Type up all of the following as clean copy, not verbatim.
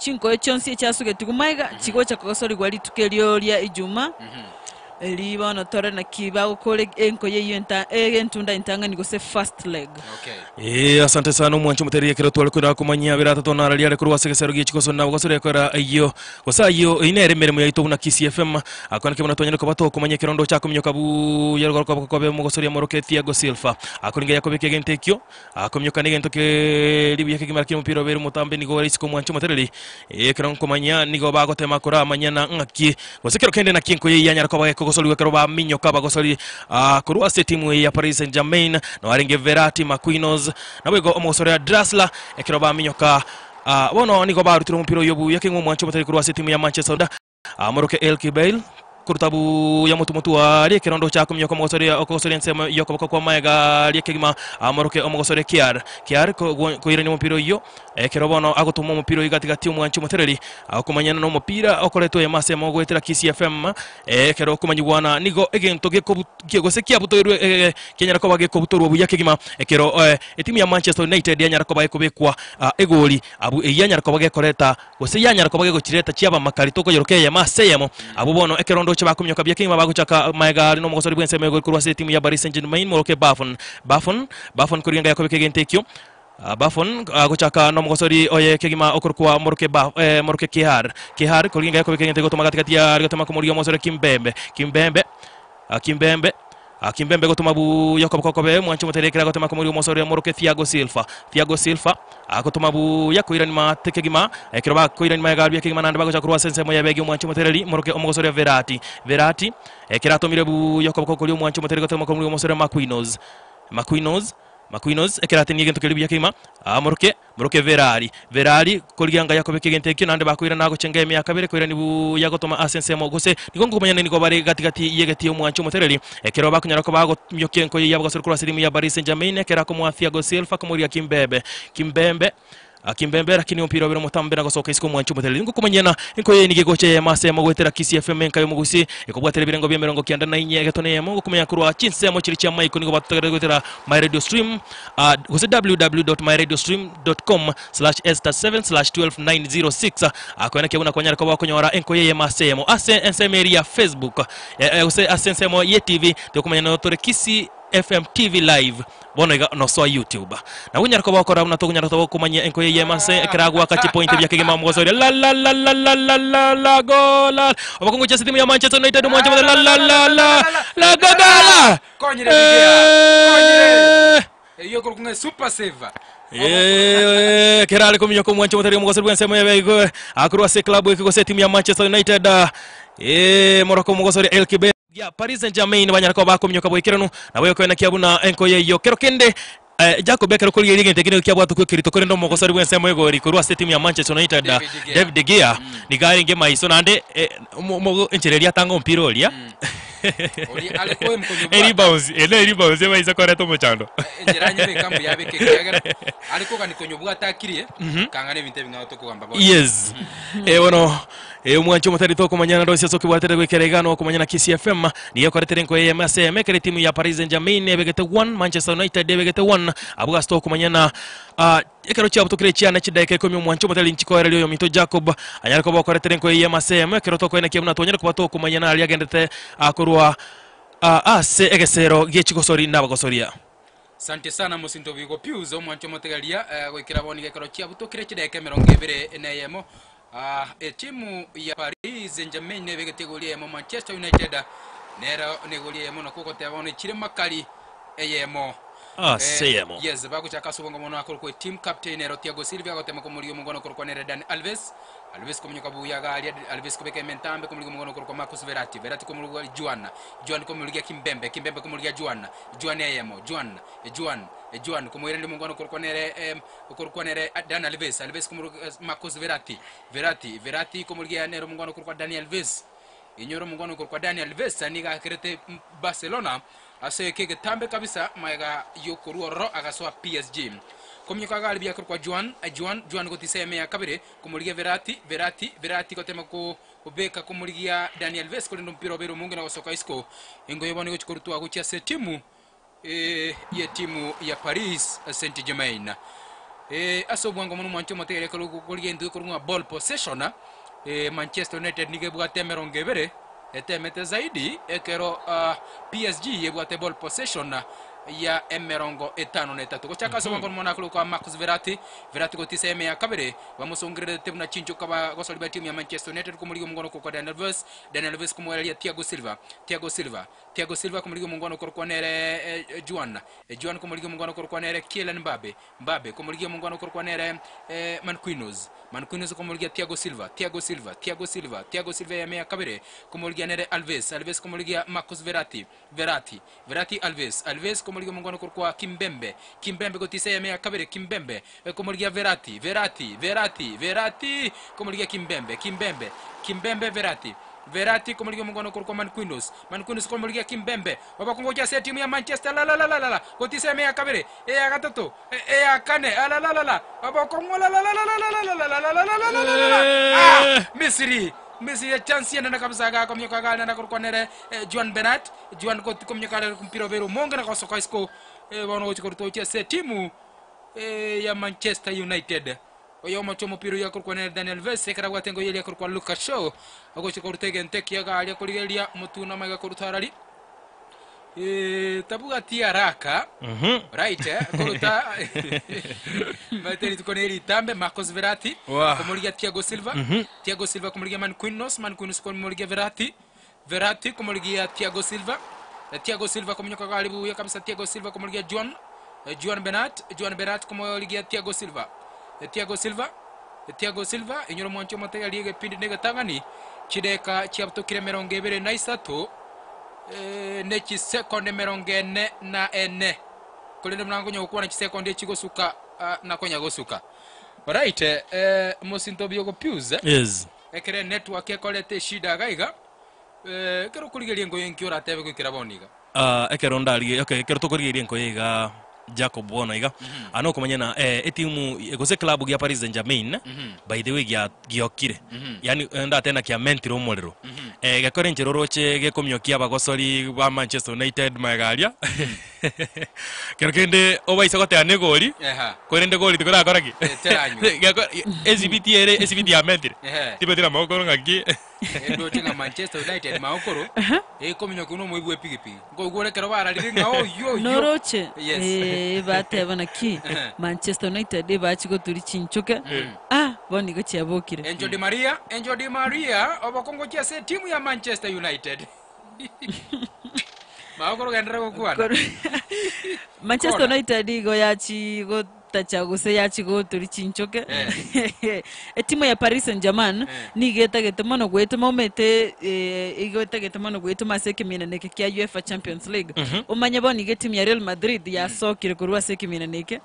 Chinkoyo chionsi echiasugetigwe magega chigocha kogosorigwa rituko erio ria Ijumaa, eri bono tore naki bagokora enkoyo eyio enta entunda entang'ani gose first leg. Okay. Ee, asante sana omwancho omotereria ekero tware koira komanyia abere atato nararia are korwa ase egesero gie chikoso na gosore ekora ayio gose ayio eyio nere emeremo yaito buna Kisii FM akwaneke buna twanyare koba tokomanya ekero onde ochakominyoka buya rogoro koba kobe omogosoria moroke Thiago Silva akoringa yakobeka egento ekio Akominyoka negento keria buya kegima lakini omopira obeire omotambe nigo ore isiko omwanche omotereri. Ekero nkomanya nigo bagotema koramanyana ng'aki gose kero kende naki enkoyo eyio yanyara koba gekogosoriwa ekero baminyoka abagosori korwa ase etimu eye ya Paris Saint Germain noarenge Verratti, Marquinhos naboigo omogosoria Draxler ekero baminyoka bono nigo barutire omopira oyio buya kegima omwanche omotereri korwa ase etimu ya Manchester Amoroke Elki Bale, koruta buya motumotu aria ekerondo ochakominyoka omogosoria okogosoria ensemo y'okoboko kw'amaega aria kegima amoroke omogosoria Kiar. Kiar koirania omopira oyio ekero bono agotoma omopira oyio gati gati omwanchi omotereri agokomanyana nomopira okoretwa eyemo ase eyemo goetera Kisii FM ekero okomanyigwana nigo egento gekobu gose kiabutoirwe kianyara koba gekobutorwa buya kegima ekero etimu ya Manchester United yanyara koba ekobekwa egori abwo eyio yanyara koba gekoreta Gose yanyara koba gegochireta chi'abamakari tokoyeroka eyemo ase eyemo. Abwo bono ekero ndoche bakominyoka buya kegima bagochaka magega are nomogosori bw'ensemo igoro korwa ase etimu ya Paris Saint-Germain moroke Buffon. Buffon, Buffon korigenga yakobeka egento ekio. Buffon agochaka nomogosori oye kegima okorokwa moroke Ba moroke Kehar. Kehar korigenga yakobeka egento egotoma gati gati are gotema komorigia omosori Kimpembe. Kimpembe, Kimpembe. Kimbembe gotoma buya okoboko kobe mwanche omotere ekero agotema komoria omosore omoroke Thiago Silva. Thiago Silva agotoma buya koirania maate kegima ekero bakoirania magega aria kegima naende bagocha korwa ase ensemo ya begi omwanche omotereri moroke omogosoria Verratti. Verratti ekero atomire buya okoboko koria omwanche omotereri gotema komoria omosore Marquinhos. Marquinhos Marquinhos ekero atenie egento keria buya kegima amoroke Moroke Verari, Verari, korigia ngaya kobeka egento ekio, naende bakoirana gochenga emiaka ebere koirani buya gotoma ase ensemo, gose nigo nkomanya nigo bare gati gati y'egeti y'omwancho omotereri, ekero bakonyara koba agomiokia enkoyo yabo gasore korwa ase erimu ya Paris Saint-Germain, ekero akomoa Thiago Silva komoria Kimpembe, Kimpembe, Kimpembe, lakini omopira obere omotambe na gosoka isiko omwancho omotereri. Nigo nkomanyana enkoyo eye nigo egocha eyemo ase eyemo goetera Kisii FM enka y'omogusi, ekobwatera ebirengo bi'emerongo kianda na inye egetone eyemo, gokomenya korwa chinsemo chiria chia maiko nigo batotegerete goetera My Radio Stream, gose www.myradiostream.com/esta7/12906 akoenekia buna kwanyare koba okonyora enkoyo eyemo ase eyemo ase ensemo eria ya Facebook gose ase ensemo ye TV tokomanya no tore Kisii FM TV live bono iga nosoa YouTube nabo onyare koba okora buna tokonyara toba okomanya enkoyo eyemo ase ekero agoaka chipoint bia kegima omogosoria la la la la la la la la gola obokongu chia ase timu ya Manchester United omwanche la la la la la gola Konyire Bigea, konyire. Eh. Eyio ekorokwa ng'a super saver. Eh, ekero are kominyoka omwancho omotari omogosori bw'ensemo yabe igo akorwa ase eklabu eke gose etimu ya Manchester United eh, moroko omogosori El Kibe ya Paris Saint-Germain banyara koba bakominyoka boikeranu nabo ekoenekia buna enkoyo eyio kero kende eh, Jacob ekero korigereria egento eke nigo kiabwatwa kw'ekerito korende omogosori bw'ensemo egori korwa ase etimu ya Manchester United David De Gea. David De Gea nigo arenge maiso naende eh, omo- omo- enchera eria atanga omopira oria Oria are koe mokonyobwata. Eri bounce, ere neri bounce ebaise koreta omochando. Enchera anyebeka mbuya abeke ekiagera are kogani konyobwata akirie kang'ana ebinto ebing'ao tokogamba bono. Yes. Eh, bono eh, omwancho omotari tokomanyana ndose ase okebwatete goikera iga nokomanyana Kisii FM nigo ekoretera enkoyo eyemo ase eyemo ekero etimu ya Paris Saint-Germain ebegete 1 Manchester United ebegete 1 abwo ase tokomanyana ah, Ekero chiabutokire chiane chidaeka ikomi omwancho omotari nchikoereria oyominto Jacob anyare koba okoretera enkoyo eyemo ase eyemo ekero tokoenekia buna twanyare koba tokomanya naria agendete korwa ase egesero gie chigosori nabagosoria. Sante sana mosinto Bigo Pius omwancho omotegereria goikera bono iga ekero chiabutokire chidaeka emerongo ebere na eyemo etimu ya Paris Saint Germain nebegete egori eyemo Manchester United nero negori eyemo nakwo ogoteba bono echire makari eyemo Ase eyemo. Yes, bagochaka ase obongo mono akorokwa team captain ero Thiago Silva agotema komorigia omongono okorokwa nere Dani Alves. Alves komonyoka buya iga aria Alves kobeka ementambe komorigia omongono okorokwa Marcus Verratti. Verratti komorigia Juan. Juan komorigia Kimpembe. Kimpembe komorigia Juan. Juan eyemo. Juan. Juan. Juan komoiraneria omongono okorokwa nere em okorokwa nere Dan Alves. Alves komorigia Marcus Verratti. Verratti. Verratti komorigia nere omongono okorokwa Dani Alves. Inyora omongwana okorokwa Dani Alves nigo akerete Barcelona ase eke egetambe kabisa magega y'okorua ororo agasoa PSG. Kominyoka agari buya akorokwa Juan, Juan, Juan gotisa eme ya kabere komorigia Verratti, Verratti, Verratti gotema kobeka komorigia Dani Alves korende omopira obeire omonge na gosoka isiko. Engoyo bono egochia korutwa gochia ase etimu y'etimu ya Paris Saint-Germain. Eh, ase obwango mono mwanche omotegereria ekero okorigia intwe korwa ng'a ball possession, eh, Manchester United nigo ebwate emerongo ebere etemete zaidi ekero ah, PSG ebwate ball possession ya emerongo etano na etato. Gochaka ase obwango mono akore kwa Marcus Verratti, Verratti gotisa eme ya kabere, bamosongererete buna chinchoka bagosori ba timu ya Manchester United komorigia omongono korwa kwa Daniel Alves, Daniel Alves komoereria Thiago Silva, Thiago Silva, Thiago Silva komorigia omongwana okorokwa nere eh, Juan, Juan komorigia omongwana okorokwa nere Kylian Mbappe, Mbappe komorigia omongwana okorokwa nere eh, Marquinhos, Marquinhos komorigia Thiago Silva, Thiago Silva, Thiago Silva, Thiago Silva eyemo ya kabere komorigia nere Alves, Alves komorigia Marcos Verratti, Verratti, Verratti Alves, Alves komorigia omongwana okorokwa Kimpembe, Kimpembe gotisa eyemo ya kabere Kimpembe eh, komorigia Verratti, Verratti, Verratti, Verratti komorigia Kimpembe, Kimpembe, Kimpembe Verratti, Verratti komorigia omongwana okorokwa Marquinhos, Marquinhos komorigia Kimpembe, obokongo gochia ase etimu ya Manchester lalalalalala gotisa eyemo ya kabere, eya gatato, eya kane, alalalala, obokong'u alalalalalalalalalalalalalala. Ah, Misiri, Misiri echance enene kabisa agakomioka agare naende akorokwa nere eh, Juan Bernat, Juan goti komioka are mpira obeire omonge na gosoka isiko eh, bono gochia korutwa gochia ase etimu eh, ya Manchester United. Oyo omochie omopira oyio akorokwa nere Daniel Alves ekero abwate engoyi eria akorokwa Lucas Shaw ogochia koruta egento ekiya garia korigereria omotwe amaiga koruta arari Eh, tabwati haraka right eh, koruta maete rituko ne ritambe Marcos Verratti Wah. komorigia Thiago Silva Thiago Silva komorigia Marquinhos Marquinhos komorigia Verratti Verratti komorigia Thiago Silva Eh, Thiago Silva kominyoka gari buya kabisa Thiago Silva komorigia Juan eh, Juan Bernat Juan Bernat komorigia Thiago Silva Eh, Thiago Silva Eh, Thiago Silva inyoro mwancho omotegeria egepindi na egetang'ani chideka chiabutokire emerongo ebere na isato eh, ne chisekondi emerongo ene na ene korende buna nkonya gokwana chisekondi echigosuka ah, nakonya gosuka right eh, mosinto biogopiuse Yes. ekere network ekorete eshida iga iga eh, ekero okorigeria engoyo enki oratebe goikera bono iga Ah, ekero ndarigie okay, ekero tokorigeria enkoyo iga Jacob bono iga ano okomanya na eh, etimu gose club gia Paris Saint Germain by the way gia giokire yani eh, ndatena kiamentire omorero eh, gekora enchera oroche gekomiokia abagosori ba Manchester United maega aria kero kende obaise goteba na egori Eha. korende gori tikorakora ki Eh, teranywa. Geko- esibiti ere esibiti yamentire Ehe. tibetire amagokoro ng'aki endoche ng'a Manchester United maokoro ekominyoka buna omoibi bwa epigipigi nkoigure ekero bararire ng'a oyo oyo noroche Yes. Eh, bateba naki Manchester United ebachi goturi chinchoke ah bono igo chiabokire Angel Di Maria, Angel Di Maria obokongo chia ase timu ya Manchester United. Maokoro gendera gokwana. Manchester Kona. United igo yachi gotacha gose yachi goturi chinchoke etimu ya Paris Saint Germain nigo etagete mono gwetuma omete eh, igo etagete mono gwetuma ase ekeminaneke kia UEFA Champions League omanye bono igo etimu ya Real Madrid yasokire korwa ase ekeminaneke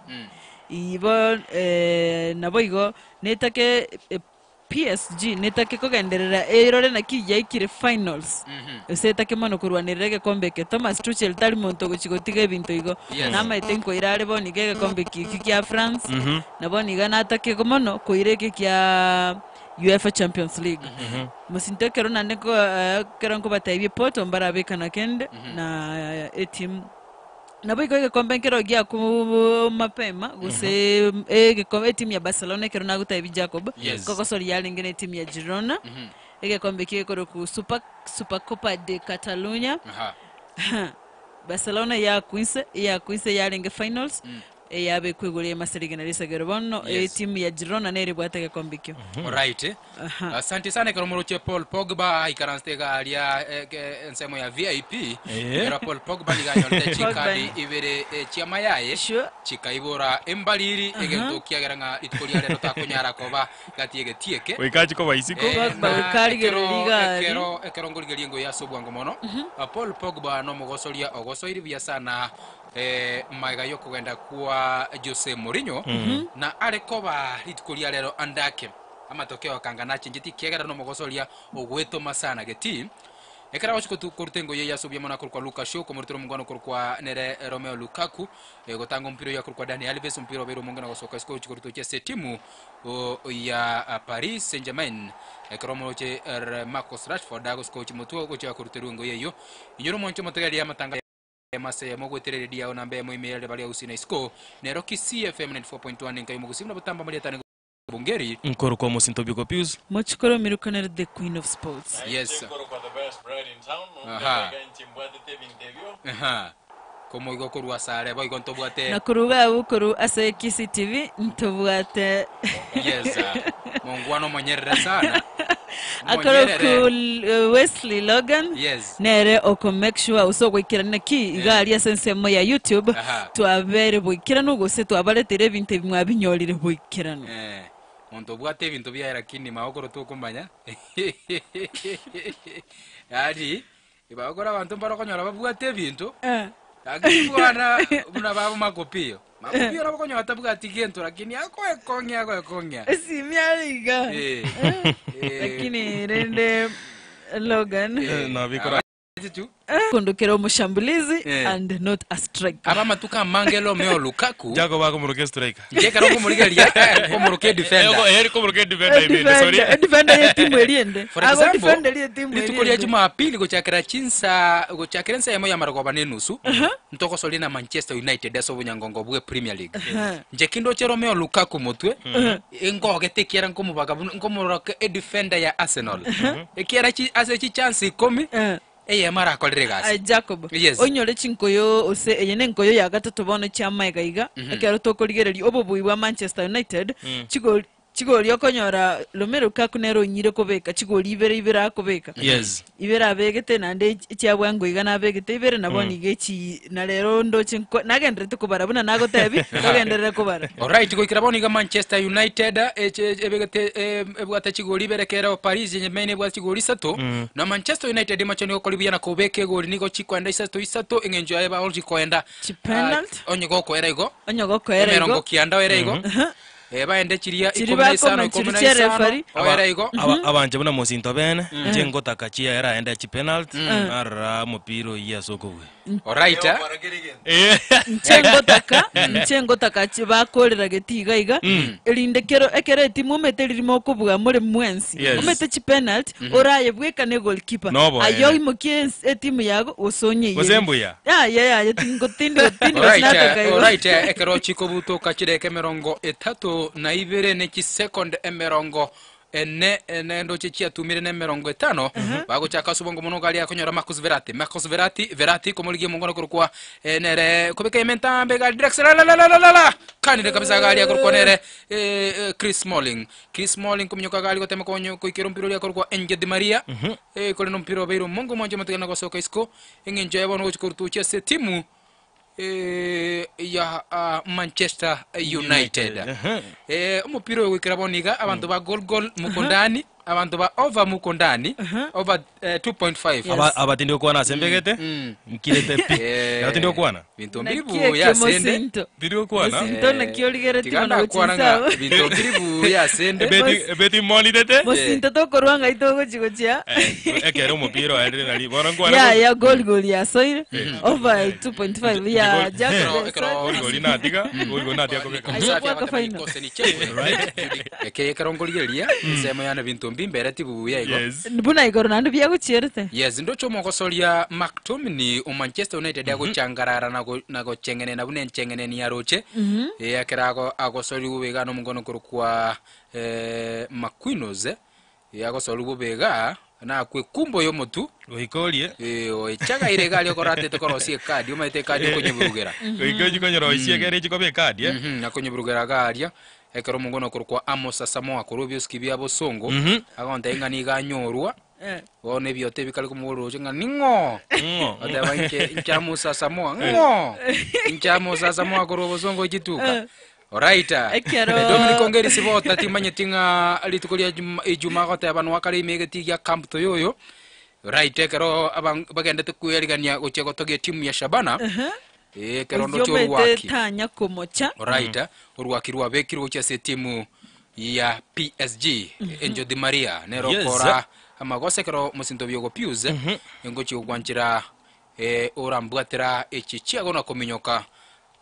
ibo eh, nabo igo netake eh, PSG netake kogenderera erore naki yaikire finals ase etake mono korwanерera egekombe eke Thomas Tuchel tari monto ogochi gotiga ebinto igo Yes. namaete nkoira are bono iga egekombe kiki kia France na bono iga natake mono koira eke kia UEFA Champions League mosinto ekero naende nko- eh, ekero nkobatebia Porto mbarabekana kende na etimu nabo igo egekombe nkero giaku mapema gose egekombe etimu ya Barcelona ekero nagotebia Jacob Yes. kogosori yarenge na etimu ya Girona egekombe kegekoroku super Supercopa de Catalunya Aha. Barcelona yakwise yakwise yarenge finals eyabekwa igoro ya risagero bono Yes. etimu ya Girona nere bwate egekombe ekio Alright. Aha. Asante sana ekero moroche Paul Pogba ikaranste garia eh, ensemo ya VIP. Eh. Era Paul Pogba niganyorete chikadi Pogba. ibere eh, chiamayaye Sure. chikaibora embariri egento kiagera ng'a rituko ria rero takunyara koba gati egetieke goikachi koba isiko Eh, Pogba na wikarigereri igari. ekero ekero ngorigeria engo ya ase obwango mono Ah, Paul Pogba nomogosoria ogosoiri buya sana eh, maega yokogenda kwa Jose Mourinho na are koba rituko ria rero andake amatokeo akanga nachenjeti kiagera nomogosoria ogwetoma sana geti ekero agochi koruta engo ye yasobia mono akorokwa Lucas Shaw komorutera omongwana okorokwa nere Romeo Lukaku eh, gotanga omupira oyo akorokwa Dani Alves omupira obeire omonge na gosoka isiko gochi koruta gochia ase etimu o, ya ah, Paris Saint Germain ekero omoroche er, Marcus Rashford agosika gochi motwe gochia koruterwa engo yeyo inyora omonche omotegeria amatanga Ase eyemo goetera eredio yao namba eyemo ime yare baria gusii na isiko, nero Kisii FM 94.1 enka y'omogusii buna botamba marieta ane Bungeri. Nkorokwa Mosinto Biko Pius. Mochikoro Mirukanere the queen of sports. Yes. Aha. Aha. Komoigo korwa asare boigo ntobwate. Na korwa iga abwo korwa ase Kisii TV ntobwate. Yes. Mongwana omonyerere sana. Akoroku Wesley Logan Yes. nere oko make sure ase ogoikerana naki iga aria ase ensemo ya YouTube Aha. twabere boikeranu gose twabareteire ebinto ebi mwabinyorire boikeranu. Eh, monto obwate ebinto biaye lakini magokoro tokomanya yaani Bagokora abanto mbare okonyora babwate ebinto, Eh. lakini bwana buna babo Makopio. Makopio nabo okonyora tabwati gento lakini agoekong'ia agoekong'ia. Esimi are iga. Eh. Eh. Lakini rende Logan. Eh, Nabikora. Chichu. Kondokera omushambulizi Eh. and not a striker. Aba amatuko amange Romeo Lukaku. Jacob akomoroka estriker. Inche ekero nkomorigereria, eh, nkomoroka edefender. Eri komoroka edefender ibere, sorry. Edefender, edefender y'etimu eria ende. For Ago example, defender y'etimu eria rituko ria ende. Jumapili gochakera chinsa gochakera ensa eyemo y'amarogoba na enusu, ntogosoria na Manchester United ase obonyangongo bwe Premier League. Inche kindoche Romeo Lukaku motwe, engogete ekiagera nkomobaga buna nkomoroka edefender ya Arsenal. Ekiagera chi ase chichance ikomi, Eh. Eyemo arakorere Aye egasi. Jacob, Yes. oinyore chinkoyo ose eye nenkoyo ya gatato bono chiamaega iga, ekero tokorigereria obobui bwa Manchester United, chigori chigori okonyora Romelu Lukaku nere onyire kobeka chigori ibere ibere akobeka. Yes. Ibere abegete naende echia bwango iga nabegete ibere na bono iga echi na rero ndoche nko nagendererete kobara buna nagotebi, togenderere kobara. Alright, goikera bono iga Manchester United eche ebegete ebwate chigori ibere kere Paris Saint-Germain ebwate chigori isato. Na Manchester United macho nigo kori buya na kobeka egori nigo chikoenda isato isato eng'encho yaye bao chikoenda Chipenalty. Ah, onye gokoera igo Onye gokoera emerongo igo. kianda oere igo Eh, baende chiria Chiri ikomi na isano bakoma ikomi chiri na chia isano referee. oere igo Abanche buna mosinto bene, inche ngotaka chiaera aende chipenalty, narora omopira oyio ase okobua. Alright, eh? Eh. Inche ngotaka, inche ngotaka chi bakorera geti iga iga, erinde kero ekero etimu omete ririmo okobua more mwensi, Yes. omete chipenalty, oraye bweka ne goalkeeper. Noboene. Aye oimokie ens- etimu yago gose onyeiyerie. Gose mbuya? Yaye yaye tingo tindi tindi Alright, nataka eh, igo. alright, eh, ekero chikobutoka chideka emerongo etato na ibere ne chisekonde emerongo ene nendoche chiatumire na emerongo etano bagochaka ase obongo mono gari akonyora Marcus Verratti Marcus Verratti Verratti komorigia omongono korokwa eh, nere kobeka ementambe gari Draxler la la la la la la kanire kabisa gari akorokwa nere eh, eh, Chris Smalling Chris Smalling kominyoka gari gotema konyo koikera ompira oria akorokwa Angel Di Maria eh, korende ompira obeire omongo mwanche omotigana gosoka isiko eng'encho yaye bono gochia korutwa gochia ase etimu eh, ya ah, Manchester United. Eh, omopira oyo goikera bono iga abanto ba goal goal mukundani abanto ba over mukundani over eh, 2.5 Yes. Aba tindi gokwana ase mbegete, nkirete pi. Eh, Aba tindi gokwana? binto mbiri Naki buya ekio asende mosinto. Tindi gokwana? Mosinto naki origeretie tiga mono ndakwana ng'a gochinsa. binto mbiri buya asende Ebeti ebeti monitete. Mosinto tokorwa ng'ai togochi gochia. Ekero omopira oerire nari bono nkwana. Ya ya goal goal yasoire over 2.5 ya Jacob. Ekero- ekero- Gol gol natiga, gol gol natiga kobeka. Aye, Safi bwaka abatema final. rikose ni chewe. Eke ekero nkorigereria ensemo yane binto mbi mbere tibuya igo Yes. Buna igoro naende biagochierete. Yes, ndoche omogosoria McTominay o Manchester United agochangarara na go- na gochengenena buna enchengeneni yaroche. Eh, ekero ago- agosorigwa bobe iga nomongono korokwa eh, Marquinhos, eh, agosorigwa bobe iga nakwe kumbo y'omotu Goika orie. eh, oechagaire iga aria okoratete korosia ekadi omanyete ekadi okonyeburugera. Goika ochi konyoroisia ekere echi koba ekadi eh. Mhm, akonyeburugera iga aria ekero omongono okorokwa Amos Asamoah korwa ebiosiki bia bosongo agontebia ng'a nigo anyorwa bono ebioto ebi kare komogorera roche ng'a ning'o Ng'o? oteba inche inche Amos Asamoah ng'o inche Amos Asamoah korwa bosongo chituka Alright. Ekero- Dominic Ongeri Sibota timanyeti ng'a rituko ria Juma- Ijumaa agoteba nwakare ime egetii gia Camp Toyoyo. Right ekero aban- bagendete kweyarigania gochia gotogia etimu ya Shabana. Eh, ekero Oyio ndoche omanyete orwaki. tanya komocha. Alright. Orwaki rwabekirwe gochia ase etimu ya PSG Angel Di Maria nero Yes. okora amagoso ekero mosinto biogo Pius engochia gokwanchera eh, orambwatera echi chiago na kominyoka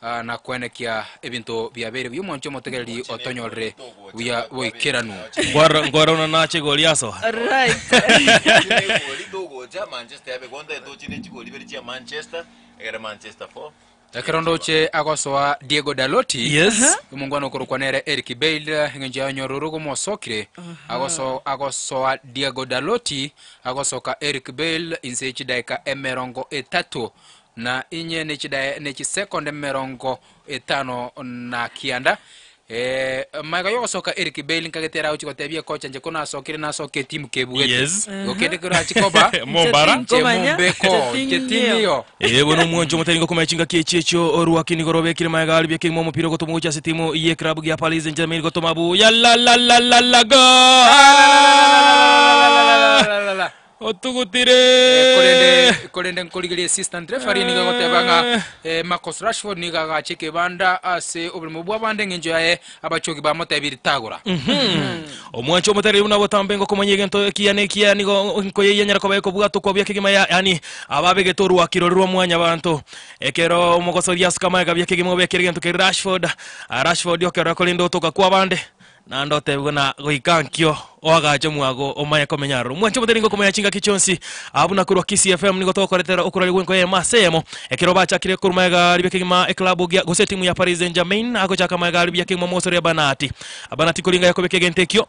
ah, na koenekia ebinto biabeire buya omwanche omotegereri otonyorere buya boikeranu. Nkwaro nkwaro na nache gori asoa. Right. Chine egori togocha Manchester yabe konta tochine chigori ibere chia Manchester. Egere Manchester 4. Ekero ndoche agosoa Diego Daloti, Yes. omongwana okorokwa nere Eric Bale, eng'encho yaye onyororo gomosokire. Agoso, agosoa Diego Daloti, agosoka Eric Bale inse ye chidaeka emerongo etato na inye ne chidae ne chisekonde emerongo etano na kianda. Eh, magega yogosoka Eric Bale nkagete arochi gotebia ekocha inche ko nasokire nasoke etimu kebuete. Yes. Igo kende keroachi koba Mombara. inche Nkomanya, mombeko, inche inche ting'io. ting'iyo. Ee bono omwancho omotari ngokomanya chingaki echi echio orwaki nigo robekire magega aria kegima omopira ogotoma gochia ase timu ye club gia Paris Saint-Germain gotoma buya la la la la la goal La. Otugutire. Korende korende nkorigeria assistant referee nigo agoteba ng'a eh, Marcus Rashford nigo agacha ekebanda ase oborimo bw'abande eng'encho yaye abachogi bamotebiri tagora. Omwancho omotereri buna botambe ngokomanya egento ekiya na ekiya nigo nkoyeiya koba ekobwatwa kwa buya kegima ya yani ababegete orwaki rori rwa mwanyabanto ekero omogosoria asuka magega buya kegima obekere egento keri Rashford. Ah, Rashford okerora korende otoka kwa abande naende otebigwe na goika nkio oagache mwago omanye komenya aroro. Omwancho omotereri ngokomanya chingaki chionsi ah, buna korwa Kisii FM nigo togokoretera okoraria gwenko eyemo ase eyemo ekero bachakire korwa magega ribuya kegima eclub gia gose etimu ya Paris Saint-Germain agochaka magega ribuya kegima omogosoria Bernat. Bernat koringa yakobeka egento ekio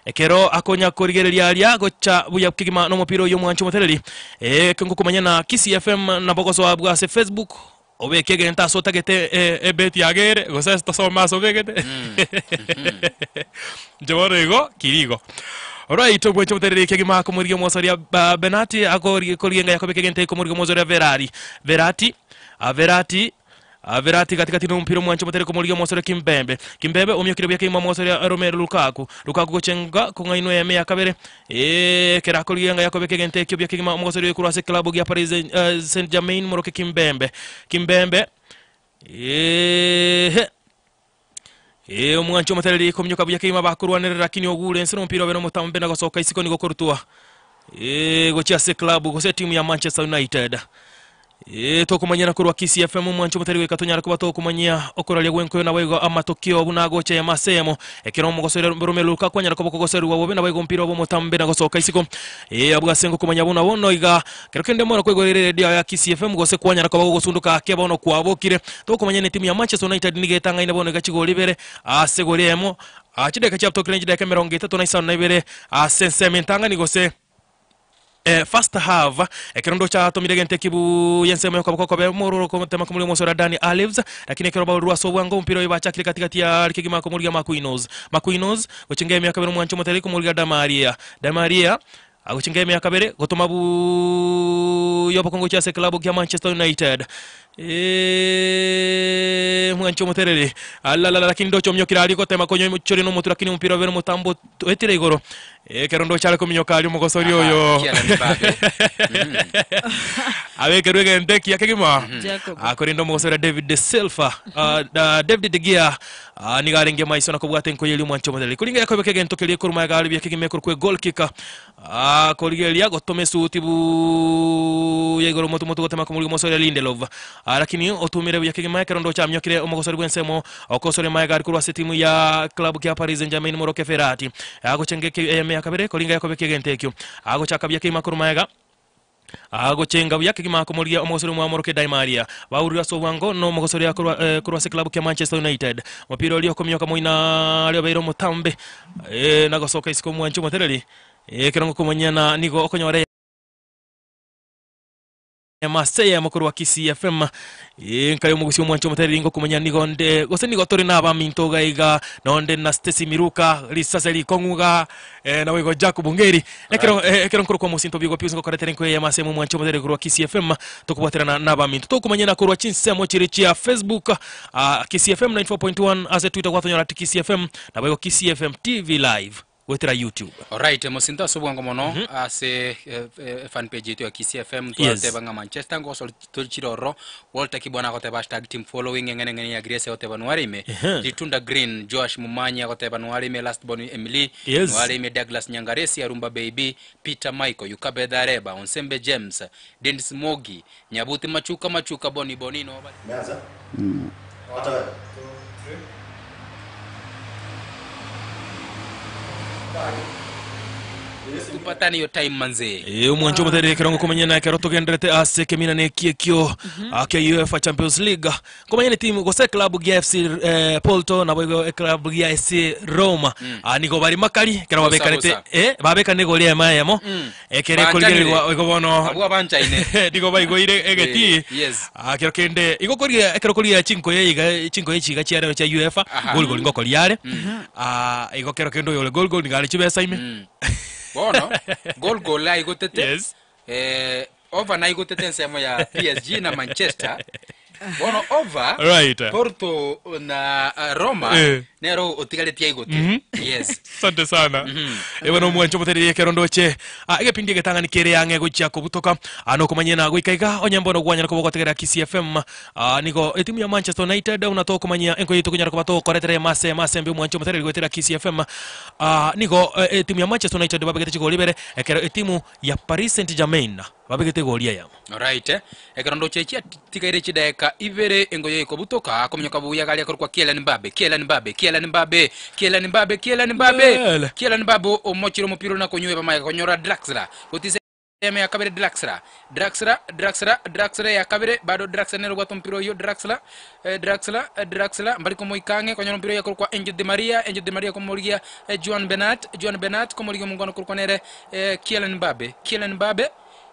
ekero akonya korigereria aria gocha buya kegima na omopira oyio omwancho omotereri eh, ngokomanya na Kisii FM nabo gosoa abwo ase Facebook obeke egento ase otagete eh, Ebeti yagere gose tosome ase obegete inche bono igo kiri igo. Alright, obweche omotereri kegima akomorigia omosoria ba Benati akori korigenga yakobeka egento ekomorigia omosoria Verari. Verati, ah, Verati Ah, Verratti katikati n'omupira omwancho omotere komorigia omosoria Kimpembe. Kimpembe omiokire buya kegima omosoria Romelu Lukaku. Lukaku gochenga kong'ainwa eyemo ya kabere. Eh, ekero akorigia enga yakobeka egento ekio buya kegima omogosoria oyo korwa ase club gia Paris eh, Saint-Germain moroke Kimpembe. Kimpembe ehe Ee, omwancho omotereri kominyoka buya kegima bakorwanerera lakini ogure ense nomopira obe nomotambe na gosoka isiko nigo korutwa ee, gochia ase club gose etimu ya Manchester United. Ee, tokomanyana korwa Kisii FM omwancho omotereri goika tonyare koba tokomanyia okoraria gwenkoyo naboigo amatokio buna agocha eyemo ase eyemo ekero omogosori Romelu Lukaku anyare koba okogoserigwa bobe naboigo omopira obe omotambe na gosoka isiko ee, abwo ase ngokomanya buna bono iga Kero kende mono kwaigorire eredio yao ya Kisii FM gose kwanyara koba gogosunduka ake bono kwabokire. Tokomanya netimu ya Manchester United nigo etang'aine bono iga chigori ibere ase egori eyemo. Ah, chidakika chiabutokire nechidakika emerongo etato na isano na ibere ase ensemo entang'ani gose eh, first half ekero ndoche atomire egento ekibuya ensemo y'okoboko kobe mororo komotema komoria omosore Dani Alves lakini ekero baururwe ase obwango omopira oyo bachakire katikati ya kegima komoria Marquinhos Marquinhos gochenga emiaka bere omwancho omotereri komoria Damaria Damaria Agochenga emiaka kabere gotoma buya obokongo gochia ase eklabu kia Manchester United. Eeeeh mwanche omotereri alalala lakini ndoche ominyokire aria gotema konyochoria nomotwe lakini omopira obere omotambo oetire igoro. Ekero ndoche are kominyoka aria omogosori Aha, oyo Kylian Mbappe. abekerwe egento ekiya kegima. Jacob. Ah, korende omogosori David De Silva ah, da, David De Gea ah, nigo arenge maiso na kobwata enkoyo eria omwanche omotereri koringa yakobeka egento keria ekoruma egari buya kegima ekorokwa egoal kick ah, korigereria gotoma esuti buya igoro omotu motu gotema komorigia omosori Lindelof ah, lakini otumire buya kegima ekero ndoche aminyokire omogosori bw'ensemo okosoria maega korwa ase etimu ya club kia Paris Saint-Germain moroke Verratti agochenga eyemo ya kabere koringa yakobeka egento ekio agochaka buya kegima korwa maega Agochenga buya kegima akomorigia omogosori omwamoroke Di Maria. Baurire ase obwango na omogosori akorwa eh, korwa ase club kia Manchester United. Omopira oria okomioka moina aria obeire omotambe eh, na gosoka isiko omwancho omotereri eh, ekero ngokomanyana nigo okonyora eyemo ase eyemo korwa Kisii FM. Ee, nkaye omogusi omwancho omotereri ngokomanya nigo nde gose nigo tore na abaminto iga iga nonde na Stacy Miruka risase rikong'u iga eh, naboigo Jack Bungeri ekero eh, ekero nkorokwa mosinto bigo Pius ngokoretera enko eyemo ase omwancho omotereri korwa Kisii FM tokobwaterana na abaminto tokomanyana korwa chinsemo chiri chia Facebook ah, Kisii FM 94.1 ase Twitter gwatonyora ati Kisii FM naboigo Kisii FM TV live goetera YouTube. Alright, mosinto ase obwango mono ase eh, eh, fan page yetu ya Kisii FM twateba ng'a Manchester ngoso tori chiroro Walter Kibwana agoteba hashtag team following eng'ene eng'ene ya Grace agoteba nwarime Litunda Green Joash Mumanyi agoteba nwarime Last Born Emily nwarime Douglas Nyangaresi Arumba Baby Peter Michael Yukabetha Areba Onsembe James Dennis Mogi Nyabuti Machuka Machuka Boni Bonino Umeanza? Hata wewe. Tupatane hiyo time manze. Eh, omwancho omotereri ekero ngokomanya na ekero togenderete ase ekemina na eki ekio ah, kia UEFA Champions League nkomanya ne timu gose club gia FC eh, Porto nabo igo eclub gia SC Roma Ah, nigo bari makari ekero Bosa, babekanete bosa. eh, babekane igoro ema eyemo ekere Banchanire. ekorigererigwa igo bono Abwo abanchaine. nigo baigoire egeti Eh, yes. Ah, kero kende igo korigia ekero korigia chinkoyo iga chinkoyo echi iga chiarero chia UEFA Aha. goal goal ngokoria are Ah, igo kero kende oyore goal goal nigo are chibesa ime Bono goal goal aigotete. Yes. Eh, over naigotete ensemo ya PSG na Manchester. Bono over Right. Porto na Roma Eh. nero otigaretie aigote. Yes. Asante sana. Ebe nomwancho omotereri ekero ndoche ah, egepindi egetang'ani kere yang'e gochia kobutoka ah, nokomanyia na goika iga onye mbono gwanyara koba ogotegerera Kisii FM ah, nigo etimu ya Manchester United buna tokomanyia enko yaito konyara koba tokoretera emase emasembe omwancho omotereri goetera Kisii FM ah, nigo eh, etimu ya Manchester United babegete chigori ibere ekero etimu ya Paris Saint Germain babegete egori eyemo. Alright, eh. Ekero ndoche echi tigaire chidaeka ibere engoyo ekobutoka kominyoka buya gari akorokwa Kylian Mbappe, Kylian Mbappe, Kylian Mbappe, Kylian Mbappe, Kylian Mbappe. Lele. Kylian Mbappe omochire omopira na konyweba maega konyora Draxler. Gotise eme ya kabere Draxler. Draxler, Draxler, Draxler ya kabere bado Draxler nero gwata omopira oyo Draxler, eh, Draxler, eh, Draxler mbari komoikange konyora omopira oyo akorokwa Angel Di Maria, Angel Di Maria komorigia eh, Juan Bernat, Juan Bernat komorigia omongwana okorokwa nere eh, Kylian Mbappe, Kylian Mbappe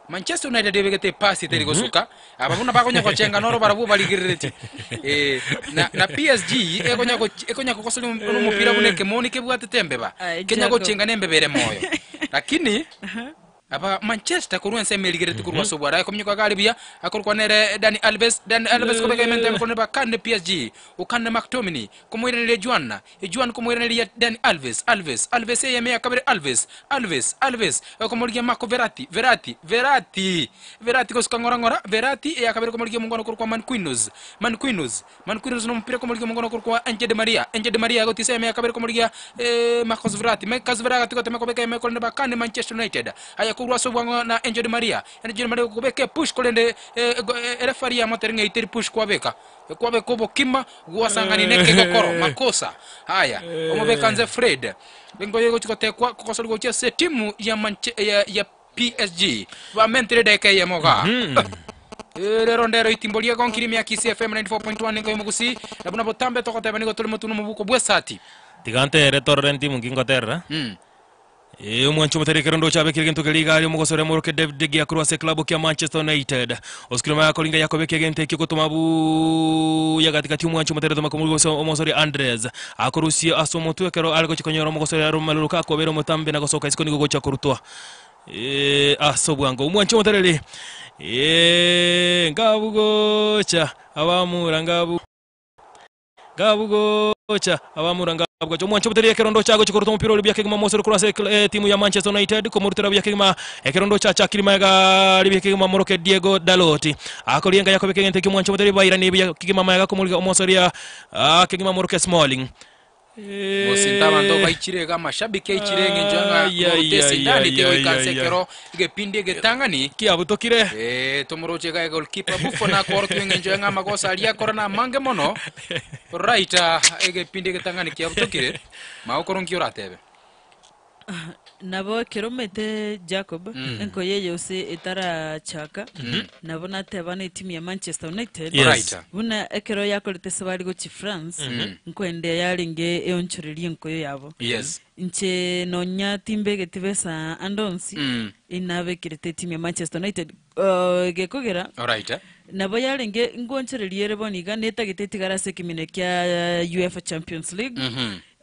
Manchester United ebegete epasi etari gosuka aba buna bakonya gochenga noro barabwo barigereretie eh, na, na PSG ekonya goch- ekonya kogosoria omopira buna ekemoni kebwatete embeba Aye, kenya Jacob. gochenga na embeba ere moyo lakini aba Manchester korwa ensemo erigereti korwa ase obwara akominyoka gari buya akorokwa nere Dani Alves Dani Alves kobeka emente emekone bakande PSG okande McTominay komoiraneria Juan Juan komoiraneria Dani Alves Alves Alves eyeme ya kabere Alves Alves Alves komorigia Marco Verratti Verratti Verratti Verratti gosuka ng'ora ng'ora Verratti eya kabere komorigia omongwana okorokwa Manquinhos Manquinhos Manquinhos nomopira komorigia omongwana okorokwa Angel Di Maria Angel Di Maria gotisa eyeme ya kabere komorigia eh, Marcos Verratti Marcos Verratti gotema kobeka eyeme korende bakane Manchester United aya korwa ase obwang'o na Angel Di Maria Angel Di Maria kobeka epush korende eh, go- eh, referee yamotere ng'a eiteri push kwabeka kwabeka obokima gwasang'ani na ekegokoro makosa haya omobeka nze Fred engoyo egochi gotekwa kogosori gochia ase etimu ya, Manche, ya, ya PSG bamentire edageka eyemo iga Eh, rero ndero itimbo ria gonkiri mia Kisii FM 94.1 engoyo mogusi na buna botambe togoteba nigo tore motwe na omobuko bw'esati Tiga ntere torore ntimu nki ngoterera. Ee, omwancho omotere ekero ndoche abekire egento keria iga aria omogosore omoroke David de Gea korwa ase eklabu kia Manchester United. Osukire maya koringa yakobeka egento ekio gotoma buya gatigati omwancho omotere toma komorua gose omosori Andres akorusie ase omotwe ekero are gochia konyora omogosori Romelu Lukaku obeire omotambe na gosoka isiko nigo gochia korutwa ee, ase obwango. Omwancho omotereri ee, ngabugocha abamura ngabu Ngabugocha abamura ngabugocha omwancho oboteria ekerondo chagochia koruta omopira oria buya kegima mosore korwa ase etimu ya Manchester United komorutera buya kegima ekerondo chachakiri magega ari buya kegima moroke Diego Dalot akoria enga yakobeka egento ekio omwancho oboteria bairanie buya kegima magega komoriga omosoria ah, kegima moroke Smalling Mosinto abanto baichire iga amashabiki aichire eng'encho ng'a Ai, ai, moruta ai, esindani ai, tegoika ai, nse ai, ai. ekero egepindi egetang'ani Kiabutokire. Eh, tomoroche iga goalkeeper Buffon akorokigwa eng'encho ng'a amagoso aria akora na amange mono right ah, egepindi egetang'ani kiabutokire magokoro nki oratebe Nabo ekero omanyete Jacob, enkoyo eye gose etarachaka, nabo nateba na etimu ya Manchester United, Yes. Right. buna ekero yakorete esabari gochia France, nkoendea yarenge eonchorerie enkoyo yabo. Yes. Inche nonya timbegeti besa ande onsi, inabekerete etimu ya Manchester United. Uh, gekogera Alright. eh. nabo yarenge ngonchoreria ere bono iga netagete etigare ase ekemina kia UEFA Champions League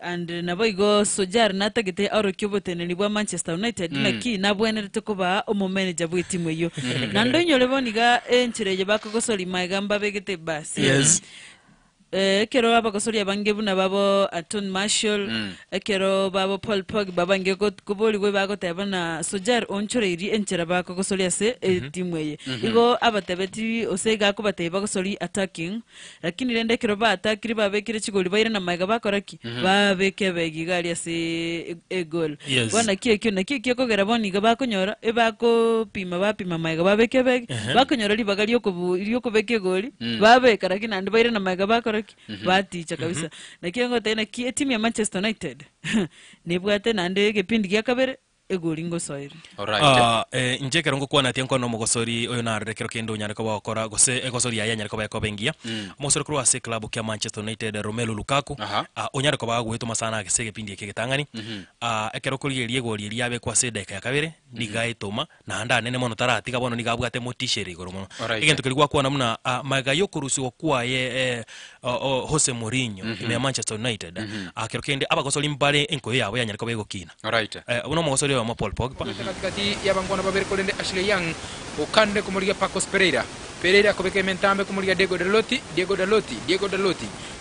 And naboigo Sojar natagete aorokie oboteneneri bwa Manchester United naki nabwenerete koba omomeneja bw'etimu eyio. Naende oinyore bono iga enchera eye bakogosori magega mbabegete ebasi. Yes. Eh, ekero abagosori abange buna babo Anthony Martial, ekero babo Paul Pogba bange koborigwa bagoteba na Sojar onchoreirie enchera bakogosori ase etimu eye. Igo abatebeti ose iga akobatebia bagosori attacking Lakini rende ekero baatakire babekire chigori baire na magega bakora ki? Babeka ebegi iga aria ase egoli. Yes. Bono naki ekio naki ekio bono iga bakonyora ebakopima bapima magega babeka ebegi, bakonyora ribaga riokobu riokobeka egori, babeka lakini naende baire na magega bakora ki? Baticha kabisa. Naki ngotebia naki etimu ya Manchester United nebwate naende egepindi gia kabere. Egori ngosoire. Alright. Ah, eh, inche ekero ngokwana atia nkwane omogosori oyo narore ekero kende onyare koba ogokora gose egosori yaye yanyare koba ekoba engiya. Omogosori korwa ase eklabu kia Manchester United Romelu Lukaku, Aha. ah, onyare koba agoetoma sana ase egepindi eke egetang'ani. Ah, ekero okorigereria egori eria yabekwa ase edaika ya kabere, nigo aetoma, naende anene mono taratiga bono nigo abwate motisha ere igoro mono. Alright. Egento keria gwakwana buna ah, magega ya okorusigwa kwaye eh, o- o Jose Mourinho ime ya Manchester United, ah, kero kende abagosori mbare enkoyo yabo yanyare koba egokina. Alright. Eh, buna omogosori oyomo Paul Pogba. Gati-gati y'abangwana babere korende Ashley Young okande komorigia Pacos Pereira. Pereira akobeka ementambe komorigia Diego Dalot, Diego Dalot, Diego Dalot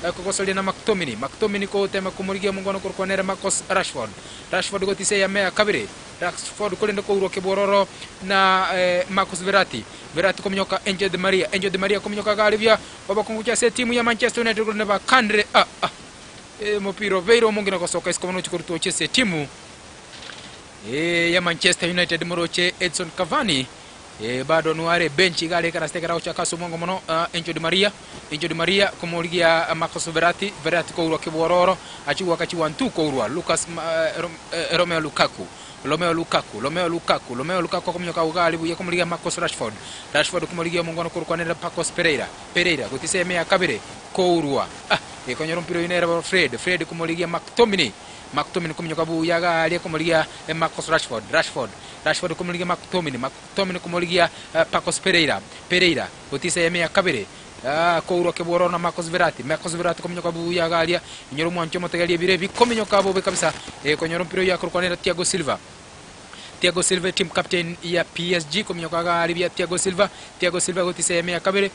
akogosoria na McTominay, McTominay kogotema komorigia omongwana okorokwa nere Marcus Rashford. Rashford gotisa eyame ya kabere, Rashford korende kourwa kebwororo na Marcus Verratti, Verratti kominyoka Angel Di Maria, Angel Di Maria kominyoka iga aria obokongu gochia ase etimu ya Manchester United korende bakandire ah ah. Omopira obeire omongina gosoka isiko bono ochia korutwa gochia ase etimu ya Manchester United moroche Edson Cavani bado nigo are bench iga are ekarasete ekero agochaka ase omwango mono Angel Di Maria Angel Di Maria komorigia Marcos Verratti Verratti kourwa kebwororo achia goaka chiwantu kourwa Lucas Romeo Lukaku Romeo Lukaku Romeo Lukaku Romeo Lukaku akominyoka agwo iga are buya komorigia Marcus Rashford Rashford komorigia omongwana okorokwanera Pacos Pereira Pereira gotisa eme ya kabere kourwa. Ah, gekonyora omopira oyio nere Fred, Fred komorigia McTominay, McTominay kominyoka buya iga aria komorigia Marcus Rashford, Rashford, Rashford komorigia McTominay, McTominay komorigia Pacos Pereira, Pereira gotisa eyemo ya kabere, ah, kourwa kebwororo na Marcos Verratti, Marcos Verratti kominyoka buya iga aria, inyora omwancho omotegereria ebiro ebi kominyoka bobe kabisa, ekonyora omopira oyio akorokwa nere Thiago Silva. Thiago Silva team captain ya PSG kominyoka iga aria buya Thiago Silva, Thiago Silva gotisa eyemo ya kabere,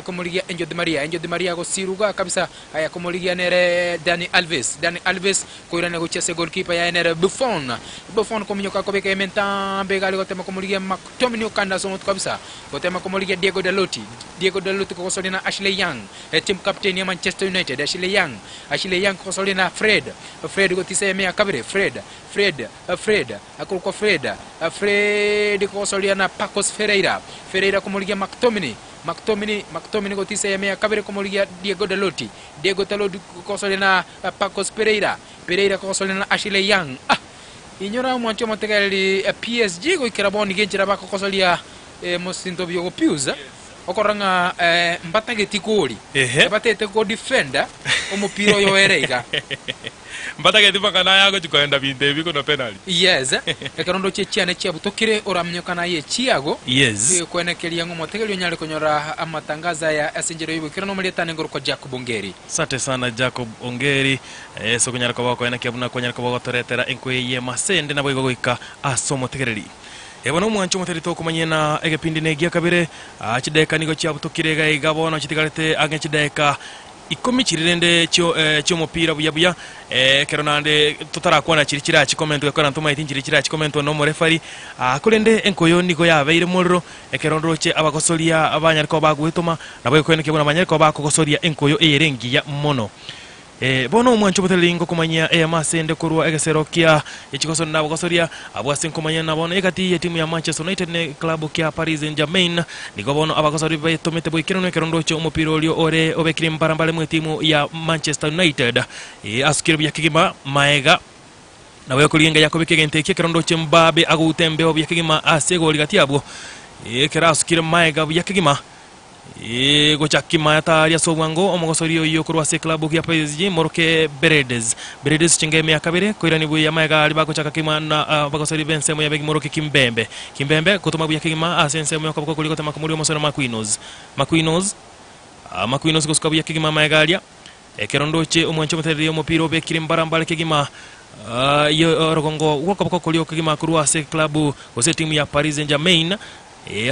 Komorigia Angel Di Maria, Angel Di Maria gosiruga kabisa, aya komorigia nere Dani Alves, Dani Alves koirana gochia ase goalkeeper yaye nere Buffon, Buffon kominyoka kobeka ementambe iga are gotema komorigia McTominay okanda ase omotwe kabisa, gotema komorigia Diego Dalot, Diego Dalot kogosoria na Ashley Young, team captain ya Manchester United Ashley Young, Ashley Young kogosoria na Fred, Fred gotisa eme ya kabere, Fred, Fred, Fred, akorokwa Fred, Fred kogosoria na Pacos Ferreira, Ferreira komorigia McTominay, McTominay, McTominay gotisa eyemo ya kabere komorigia Diego Dalot, Diego Dalot kogosoria na Pacos Pereira, Pereira kogosoria na Ashley Young. Ah! Inyora omwancho omotegereri PSG goikera bono nigo enchera bakogosoria mosinto biogopiusa okorora ng'a mbatageti gori, Ehe. batagete godefenda omopira oyo ere iga. Mbatageti mpaka naye agochia koenda binto ebi kono penalty. Yes, ekero ndoche chiane chiabutokire oramioka naye echiago. Yes. Kwenekeria ng'a omotegereria onyare konyora amatangazo aya ase enchera y'oboikeranu omorietane ngorokwa Jacob Ongeri. Asante sana Jacob Ongeri, ase okonyara koba okoenekia buna kwanyara koba ogotoretera enko eye y'emasende naboigo goika ase omotegereri. Ebo nomwancho omotegereri tokomanyia na egepindi na egia kabere, ah, chidaeka nigo chiabutokire iga iga bono chitigarete ang'e chidaeka Ikomi chiria rende chi'omopira buya buya, ekero naende totarakwana chiria chirachikomentwa gekogera ntomaeti nchiria chirachikomentwa nomorefari. Korende enkoyo nigo yabeire morero, ekero nroche abagosoria banyare koba bagwetoma, nabo egekoenekio buna banyare koba bakogosoria enkoyo eyere engiya mono. Bono omwancho obotereri ngokomanyia eyemo ase ende korwa egesero kia echigosori na abagosoria, abwo ase nkomanyia na bono egati y'etimu ya Manchester United ne eklabu kia Paris Saint-Germain. Nigo bono abagosori betomete boikeranu ekero ndoche omopira oria ore obekire mbarambare mw'etimu ya Manchester United. Ee, asukire buya kegima maega. Nabo ekorigia enga yakobeka egento ekio ekero ndoche Mbappe agouta embeo buya kegima ase egori gati abwo. Ee, ekero asukire maega buya kegima. Ee, gocha kimaya tari ase obwango omogosori oyio korwa ase eklabu gia PSG moroke Beredes. Beredes chinga emiaka kabere koirani buya maega aria bagochaka kegima na abagosori b'ensemo ya begi moroke Kimpembe. Kimpembe gotoma buya kegima ase ensemo y'okoboko koria gotema komoria omosore Marquinhos. Marquinhos Marquinhos gosuka buya kegima maega aria. Ekero ndoche omwancho omotereri omopira obekire mbarambare kegima y'orogongo rw'okoboko koria kegima korwa ase eklabu gose etimu ya Paris Saint-Germain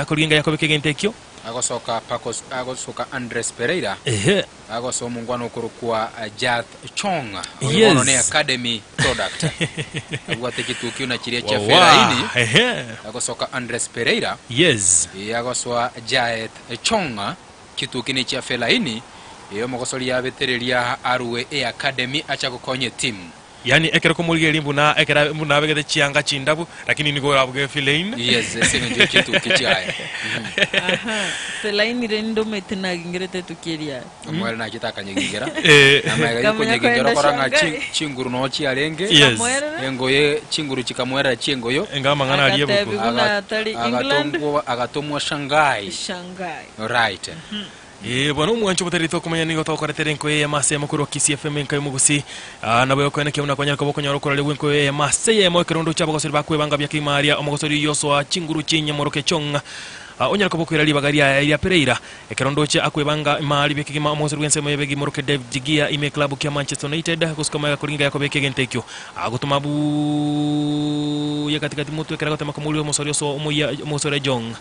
akorigia enga yakobeka egento ekio. Agosoka Pacos agosoka Andres Pereira Ehe. agosoa omongwana okorokwa Jath Chong oyo bono ne Yes. academy product abwate chitukio na chiria chia Wawa. Fellaini Ehe. agosoka Andres Pereira Yes. agosoa Jaeth Chong chituki ne chia Fellaini omogosori yabetereria arue e academy acha gokonya etimu. Yaani ekero komorigereria buna ekero buna abegete chianga chindabu lakini nigo orabuge Fellaini. Yes, ase eng'encho ye chituki chiaye. Aha, Fellaini rende omanyete nagingerete etuki eria yaye. Omwere nachete akanyegingera. Eh. Na magega Kamanya yokonyegingera koenda okora ng'a Shanghai. chi- chinguru noo chiarenge. Yes. Kamoerere. Engoye chinguru chikamoerera chiengoyo. Enga amang'ana aria ebuku. Agatebi buna atari England. Agatongwa agatomwa Shanghai. Shanghai. Right. Ee, bono omwancho obotereri tokomanya nigo tokoretera enkoyo eyemo ase eyemo korwa Kisii FM enka y'omogusi. Ah, nabo yokoenekia buna kwanyara koba okonyora okoraria gw'enkoyo eyemo ase eyemo ekerondo chi'abagosori bakwebanga buya kegima aria omogosori oyio osoa chinguru chi'enyamoroke chong'a. Ah, onyare koba okoira ribaga riaye ria Pereira ekerondo oche akwebanga imari buya kegima omogosori bw'ensemo y'ebegi moroke David de Gea ime eklabu kia Manchester United gosuka magega koringa yakobeka egento ekio. Agotoma buya katikati motwe ekero agotema komoria omosori osoa omoyia omogosori Jong.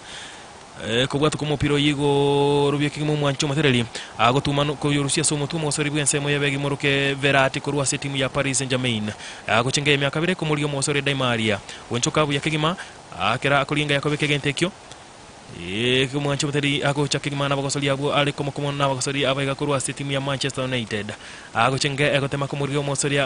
Kobwatwa kw'omopira oyio igoro bi'ekegima omwancho omotereri agotuma koyorusia ase omotwe omosori bw'ensemo y'ebegi moroke Verratti korwa ase etimu ya Paris Saint-Germain. Agochenga emiaka ebere komorigia omosori Di Maria. Gwenchoka buya kegima kera akoringa yakobeka egento ekio. Omwancho omotereri agocha kegima nabagosori abwo are komo komo nabagosori abaiga korwa ase etimu ya Manchester United. Agochenga egotema komorigia omosori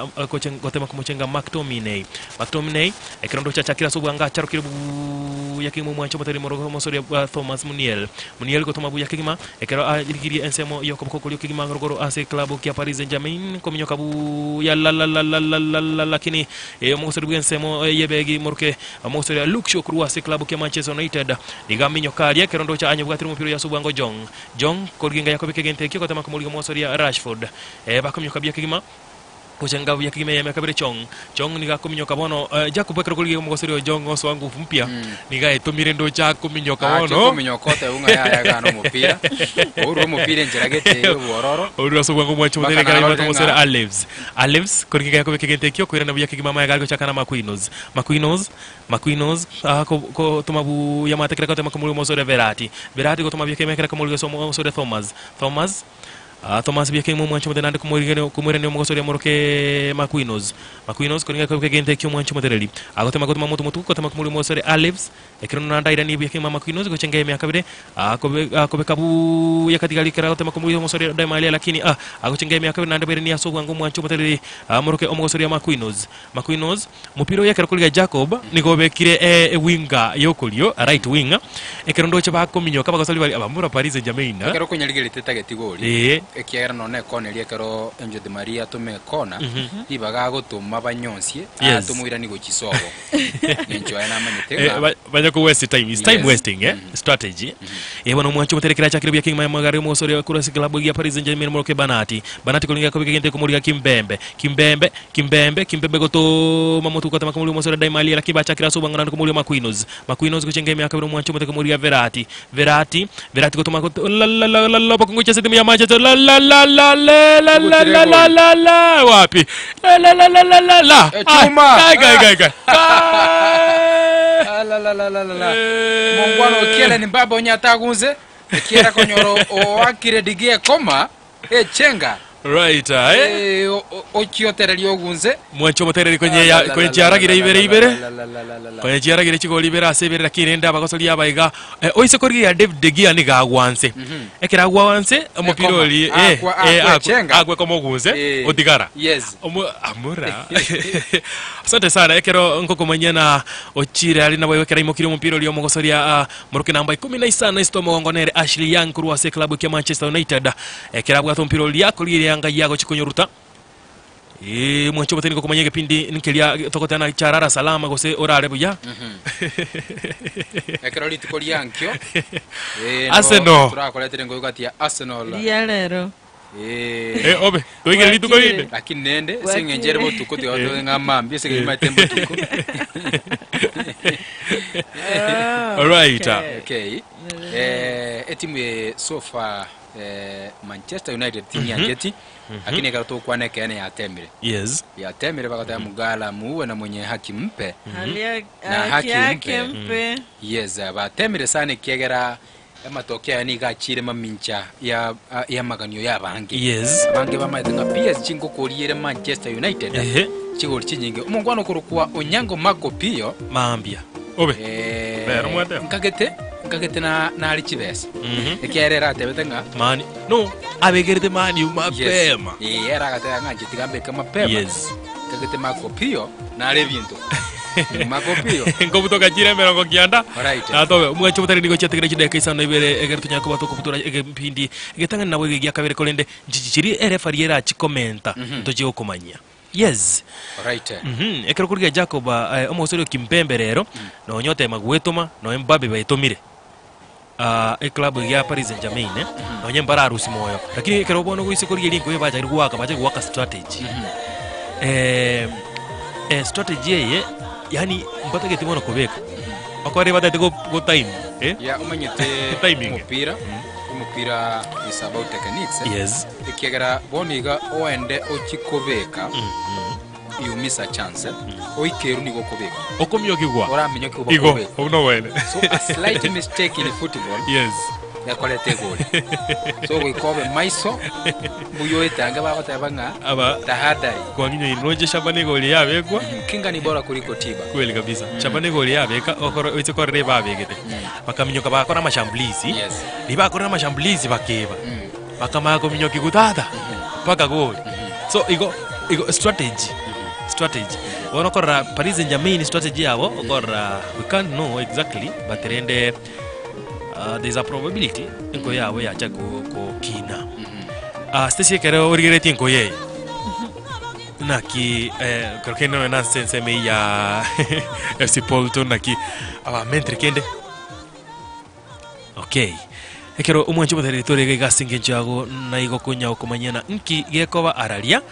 gotema komochenga McTominay. McTominay ekero ndoche achakire ase obwango acharokire buya kegima omwancho omotari moro omosori bwa Thomas Muniel. Muniel gotoma buya kegima ekero arigirie ensemo y'okoboko korio kegima rogoro ase eklabu kia Paris Saint-Germain kominyoka buya lalalalalala lakini omogosori bw'ensemo y'ebegi moroke omogosori Luke Shaw korwa ase eklabu kia Manchester United nigo aminyoka aria ekero ndoche anyebwatire omopira oyo ase obwango Jong Jong korigenga yakobeka egento ekio gotema komorigia omosoria Rashford. Eh, bakominyoka buya kegima gochenga buya kegima eyemo ekabere Chong. Chong nigo akominyoka bono eh, Jacob ekero korigia omogosori oyo Jong osoa ngufu mpya nigo aetomire ndoche akominyoka Ache bono. kominyoka otebe ng'a yaya gana omopira. Ourwe omopira enchera gete y'obwororo. Orure ase obwango mwanche Mpaka omotere ekero narorire aibwate omosore ng'a- Aleves. Aleves korigenga yakobeka egento ekio koirana buya kegima amaega ari gochaka na Maquinos. Maquinos Maquinos gotoma buya amate kera gotema komorigia omosore Verati. Verati gotoma buya kegima ekero akomorigia ase omosore Thomas. Thomas Thomas buya kegima omwancho omote naende komorigereria komoirania omogosori amoroke Maquinos. Maquinos koringa kobeka egento ekio omwancho omotereri. Agotema gotoma motu motu gotema komorigia omosore Aleves. Ekero naende airanie buya kegima Maquinos gochia enga y'emiaka ebere akobeka buya katigari ekero agotema komorigia omosore Demalia lakini agochia enga y'emiaka ebere naende bairanie ase obwango omwancho omotereri amoroke omogosori Maquinos. Maquinos, Mopira oyo ekero korigia Jacob nigo obekire ewinga y'okorio, right wing, ekero ndoche bakominyoka abagosori baria abamura Paris Saint Germain. Ekero okonyarigereria tetageti gori, Ee. ekiagera nonya ekona eria ekero Angel Di Maria atoma ekona, ribaga agotoma banyonsie, Yes. atomoiranie gochia sobo. Eng'encho yaye namanyete Eh, ng'a ba- banya ko waste time is time Yes. wasting eh strategy eh bono omwancho omotere kera achakire buya kegima magare omosori korwa ase club ya Paris Saint-Germain moroke Banati Banati koringa kobeka egento ekomoriga Kimpembe Kimpembe Kimpembe, Kimpembe gotoma motuko gotema komoria omosore Daimalia, lakini bachakire ase obwang'ana naende komoria Maquinos. Maquinos gochenga emiaka ebere omwancho omote komoria Verratti. Verratti, Verratti gotoma got la la la la la bokongo gochia ase etimu ya Manchester la la la la le la la la la la la wapi la la la la la la la Eh, chuma! Ai, kai kai kai kai Alalalalala. Eh. Mongwana okiele ni mbaba onye atagunze ekiera konyora oakire digi ekoma Echenga. Right, eh. Eh, ochiotereria ogunze. Mwanche omotereri konye ya konye chiaragire ibere ibere. Konye chiaragire chigori ibere ase ibere lakini rende abagosoria abaiga eh, oise korigia David De Gea niga agwanse. Ekero agwanse omopira Ekoma. ori eh, Akwa- eh, akwa akwe- echenga. akwe koma ogunse Eh, otigara. Yes. Omo amura. Asante sana ekero nkokomanyia na ochire ari nabo ekero aimokirie omopira oria omogosoria ah, moroke namba ikomi na isano esito omogongo nere Ashley Young korwa ase eklabu kia Manchester United. Ekero abwate omopira oria akorigereria anga yagochia konyoruta. Ee, mwanche omoteni gokomanya egepindi nkeria togotana charara salama gose orare buya. Ekero rituko riankio. Eh, Arsenal. Turakoretire ngoyo gati ya Arsenal. Riya rero. Eh. Eh, obe, toigere rituko Bwakire. rinde. Lakini nende ase Bwakire. eng'encho ere botuko tiga tobe ng'a mambia ase eng'encho maete mbotuko. Ah, Alright. okay. Okay. Eh, etimu ye so far eh, Manchester United tinyancheti lakini ekero tokwana ekeene yatemire Yes. yatemire bagateba mugala muue na mwenye haki mpe Hali ya- Na haki haki yake mpe. mpe. yes eh, batemire sana ekiagera amatoke aya nigo achire mamincha ya y'amaganio y'abange Yes. abange bamaete ng'a PSG ngokoriere Manchester United Ehe. chigori chinyinge omongwana okorokwa Onyango Marco Pio Mambia. Obe. eh, Rero mwateba. nkagete nkagete na nari chibesa Mhm. ekiagera ere atebete ng'a Mani. No, abegerete mani Yes. mapema. Eh, ere agateba ng'a inche tiga mbeke mapema Yes. Kagete Marco Pio nare ebinto. Marco Pio. Nkobutoka chire emerongo kianda. Alright. Natobe omwancho botari nigo chiatigire chidakika isano na ibere egere tonyare koba tokobutora egepindi egetang'ani nabo ege gia kabere korende nchichi chiri erefari erachikomenta ntochie gokomanyia. Yes. Alright. Ekero korigia Jacob omosori o Kimpembe rero nonye otema gwetoma nonye mbabe baetomire. Eclub eria ya Paris Saint Germain nonye mbararusie moyo lakini ekero bono goise korigia rinko bachakire goaka bachakire goaka strategy. Strategy eye yaani mbatageti bono kobeka okore batagete go go time eh. Yeah, omanyete Timing. omopira omopira is about techniques eh. Yes. Ekiagera bono iga oende ochie kobeka you miss a chance eh. Oikeru nigo okobeka Okomiokigwa. oraminyokigwa Igo, bakobeka obwo nobwene. so a slight mistake in football Yes. ekoreta egori so goika obe maiso mbuya oetange bagoteba ng'a Aba tahadhari kwang'inya inonche Shabana egori yabekwa. Kinga ni bora kuliko tiba. Kweli kabisa. Shabana egori yabeka okoro oise korora ebabegete. Bakaminyoka bagakora amashambulizi. Yes. Ribakorire amashambulizi bakeba. Bakamanya kominyokia tata mpaka gori. So igo igo strategy strategy. Bono okorora Paris Saint Germain strategy yabo okorora we can't know exactly but rende there's a probability enko yabo yacha go gokina. Stacy ekero origeretie enko eye naki ekero kende nonya na ase ensemo eyio ya FC Porto naki abamentire kende Okay. Ekero omwanchi omotereri tore iga iga ase engencho yago naigo konya okomanyana nki gekoba araria.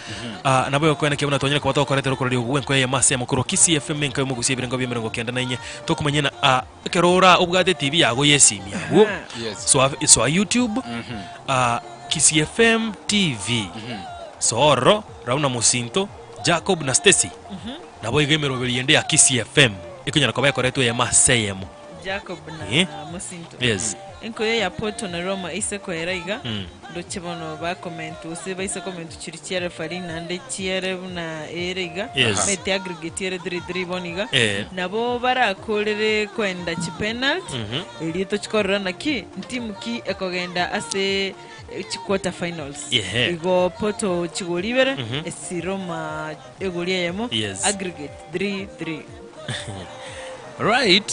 Ah, nabo egokoena kia buna twanyare koba tokoretera okororia ogo gwenko eyemo ase eyemo korwa Kisii FM enka y'omogusia ebirengo bia emerongo kenda na inye. Tokomanyana ah, ekero ora obwate TV yago y'esimi abwo. Yes. Soa soa YouTube ah, Kisii FM TV. Soa ororo Rauna Mosinto, Jacob na Stacy. Nabo iga emeroberi yende ya Kisii FM ekonyara koba ekoretwe eyemo ase eyemo. Jacob na Eh? Mosinto. Yes. Enkoyo ya Porto na Roma eise koera iga, Mm. ndoche bono bakomentwa gose baise komentwa chiria chia referee naende chiere buna ere iga, Yes. mete aggregate ere 3-3 bono iga, Eh. nabo barakorere koenda chipenalty, Mhm. erio tochikorora naki ntimu ki ekogenda ase chiquarter finals. Ehe. Igo Porto chigori ibere, Mhm. esi Roma egori eyemo, Yes. aggregate 3-3. Right.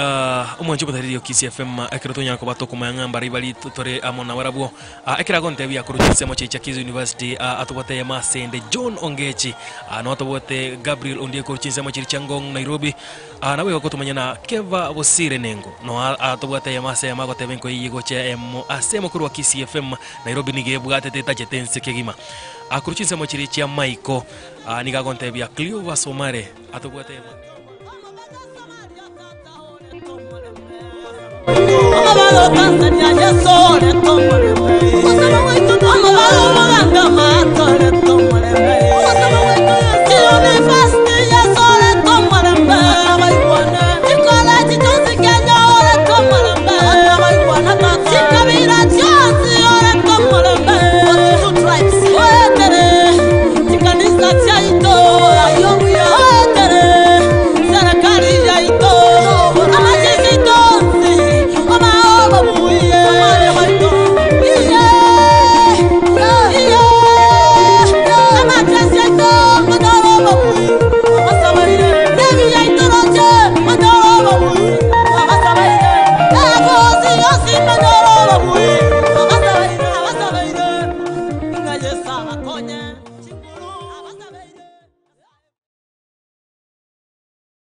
Ah, omwancho omotariri o Kisii FM ekero tonyara koba tokomanya ng'a mbaria bari tore amo nabarabwo. Ah, ekero agontebia korwa chinsemo chiaye chia Kisii University ah, atobwate eyemo ase ende John Ongechi ah, no atobwate Gabriel Ondiek korwa chinsemo chiria chia Ngong Nairobi ah, nabo igo gotomanya na Keva Bosire Nengo no atobwate eyemo ase eyemo agoteba enko eyio gocha emo ase emo korwa Kisii FM Nairobi nigo ebwatete etachete ense kegima. Ah, korwa chinsemo chiria chia Maiko ah, nigo agontebia Cleophas Omare atobwate eyemo